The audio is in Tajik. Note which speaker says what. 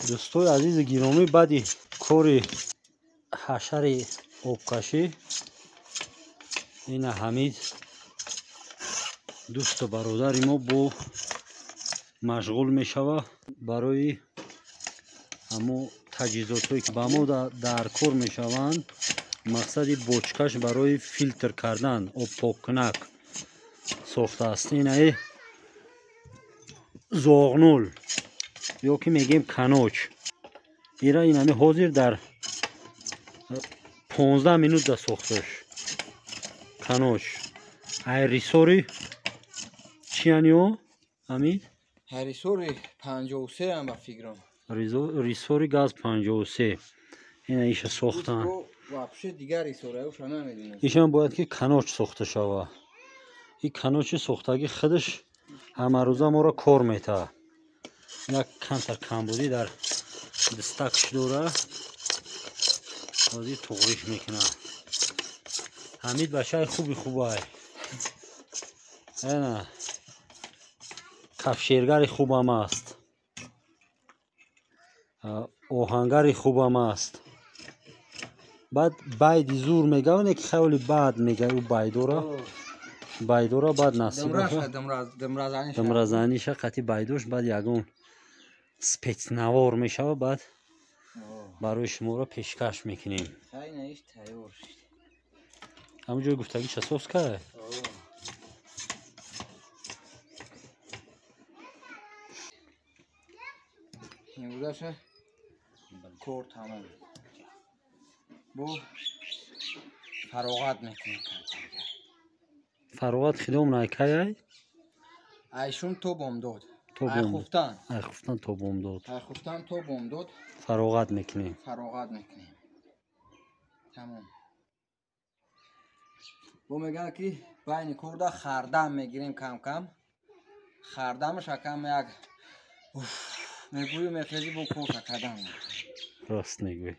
Speaker 1: Дӯстои азизи гиромӣ, баъди кори ҳашари обкашӣ ина Ҳамид дӯсту бародари мо бо машғул мешава барои ҳамо таҷҳизотҳое ки ба мо дар кор мешаванд. Мақсади бочкаш барои филтр кардан, обпоккунак сохтааст. Инаи зоғнул ё ки мегем каноч, ира инами ҳозир дар 15 минута сохташ каноч. Ай рисори чияниё, Ҳамид?
Speaker 2: Рисори 53 ам ба фикрам.
Speaker 1: Рисори газ 53 ина иша сохтан.
Speaker 2: Вообще дигар рисораёша намедонам.
Speaker 1: Ишам бояд ки каноч сохта шава. И каночи сохтагӣ худаш ҳамарӯза моро кор метаҳад. Як камтар камбудӣ дар дастакш дора, ҳозир туғриш мекунад. Ҳамид бачаи хуби хубай, ана кафшергари хубам аст, оҳангари хубам аст. Баъд байди зур мегава, не ки хаёли бад мега ӯ байдора, байдора баъд насиб думразаниша қати байдош, баъд ягон спецнавор мешава, баъд барои шуморо пешкаш мекунем. Ҳамон ҷои гуфтагиша сос кай?
Speaker 2: Имрӯзаша кор тамом, бо фароғат мекунем.
Speaker 1: Фароғат хидом найкаяй?
Speaker 2: Айшун то бомдод. Айхуфтан.
Speaker 1: Айхуфтан то бомдод.
Speaker 2: Айхуфтан то бомдод.
Speaker 1: Фароғат мекунем.
Speaker 2: Фароғат мекунем. Тамом. Бо мегӯянд ки байни корда хардам мегирем кам-кам. Хардамаш акам як мегӯю мехези бо корта кардан.
Speaker 1: Рост мегӯӣ.